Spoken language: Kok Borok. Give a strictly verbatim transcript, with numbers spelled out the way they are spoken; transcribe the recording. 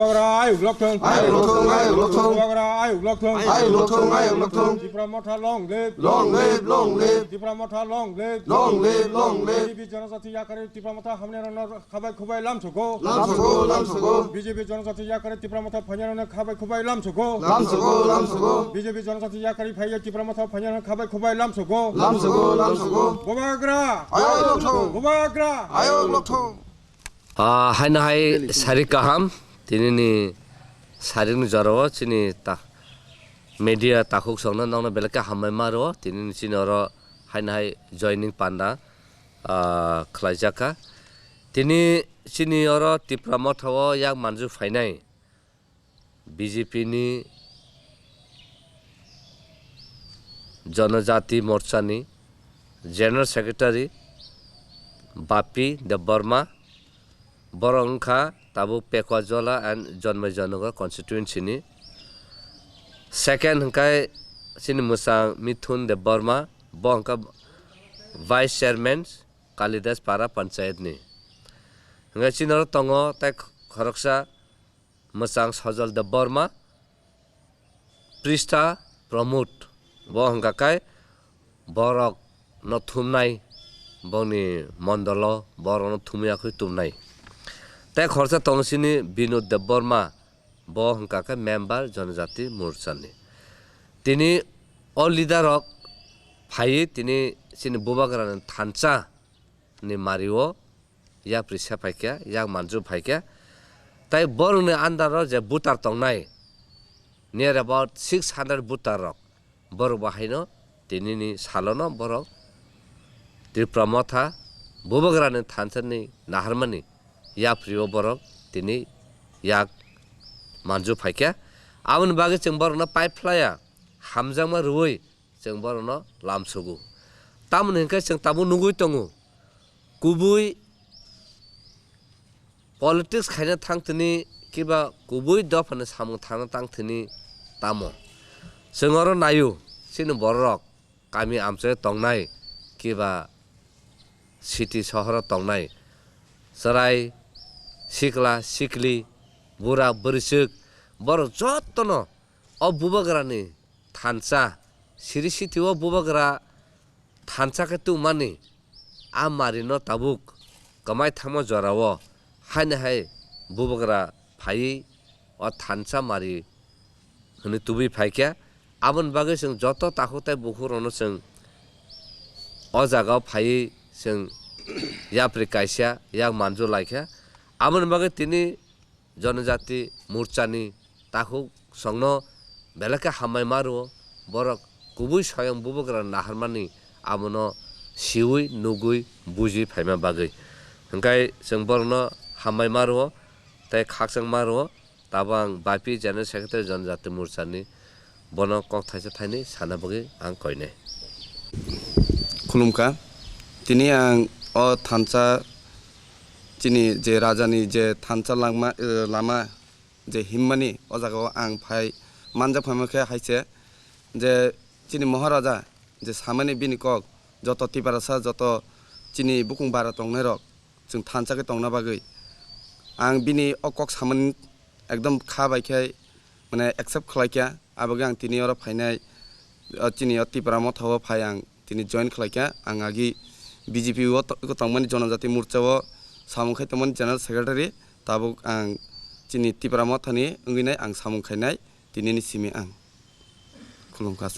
Bubagra ayuk lokthung. Ayuk lokthung, ayuk lokthung. Bubagra ayuk lokthung. Ayuk lokthung, ayuk lokthung. Tipra Motha long live. Long live, long live. Tipra Motha long live. Long live, long live. B J P Jonojati Yakarwi Tipra Motha hamya rokno khabai khubai lamsogo. Lamsogo, lamsogo. B J P Jonojati Yakarwi Tipra Motha phainai rokno khabai khubai lamsogo. Lamsogo, lamsogo. B J P Jonojati Yakarwi phaiya Tipra Motha phainai rokno khabai khubai lamsogo. Lamsogo, lamsogo. Bubagra. Ayuk lokthung. Bubagra. Ayuk lokthung. Ah, haino hai sarik kaham, tinini sarikni jorao chini ta-, media takhuk songno nokno belai khe hambai ma rwo, tinini chini oro haino hai joining panda, ah, khlaijak kha. Tini chini oro Tipra Motha o yak manju phainai, B J P ni Jonojati Morcha ni General Secretary Bapi Debbarma, borok wngkha tabuk Pekwajola and Jonmai Jonogor constituency ni. Second hwnkhe chini mwchang Mithun Debbarma, bo hwnkha Vice Chairman Kalidas Para Panchayat ni. Hwnkhe chini oro tongo tei khoroksa mwchang Sajal Debbarma, Pristha Pramod, bo hwnkha khe borokno thumnai, boni mondolo borokno thumwi akhwi tumnai. Tei khoroksa tongo chini Binod Debbarma, bo hwnkha khe member Jonojati Morcha ni. Tini o leader rok phaiwi tini chini Bubagrani thansa ni mario yapri se phaikha, yak manju phaikha. Tai borokni under o je voter tongnai, near about six hundred voter rok, borok bo haino tinini salono borok Tipra Motha Bubagrani thansa ni naharmani yapri o borok tini yak manju phaikha. Aboni bagwi chwng borokno pipe phlaiya, hamjakma rwui chwng borokno lamsogo. Tamoni hwnkhe chwng tabuk nugui tongo, kubui politics khaina thangthini kiba kubui dophani samung thangna tangthini tamo. Chwng oro naio, chini bororok kami amchaio tongnai kiba city sohoro tongnai, chwrai, sikla, sikli, bura, bwrwichwk, borok jotono o Bubagrani thansa, siri sitio Bubagra thansa khe tongmani, a marino tabuk kwmai thangma jorao haino hai Bubagra phaiwi o thansa mari hwnwi tubui phaikha. Aboni bagwi chwng joto takhuk tei bukhukrokno chwng o jagao phaiwi chwng yapri kaisa yak manju laikha. Aboni bagwi tini Jonojati Morchani takhuk songno belai khe hambai ma rwo, borok kubui soyong Bubagra naharmani abono siwi nugui buji phaima bagwi. Hwnkhe chwng borokno hambai ma rwo tei khakchang ma rwo, tabo ang Bapi General Secretary Jonojati Morchani bono kok thaisa thaini sana bagwi ang koinai. Khulumkha. Tini ang o thansa chini je rajani je thansa langma, eh, lama je himmani o jagao ang phai manjak phaima khe hai se je chini Maharaja je samani bini kok joto Tiprasa joto chini bukung bara tongnairok chwng thansa khe tongna bagwi ang bini o kok samani ekdom kha bai khe mane accept khlai kha. Abo khe ang tini oro phainai, o chini o Tipra Motha o phai ang tini join khlai kha. Ang agi B J P o to-, tongmani Jonojati Morcha o samung khai tongmani General Secretary, tabuk ang chini Tipra Motha ni wngwi nai ang samung khainai tini ni simi ang. Khulumkha.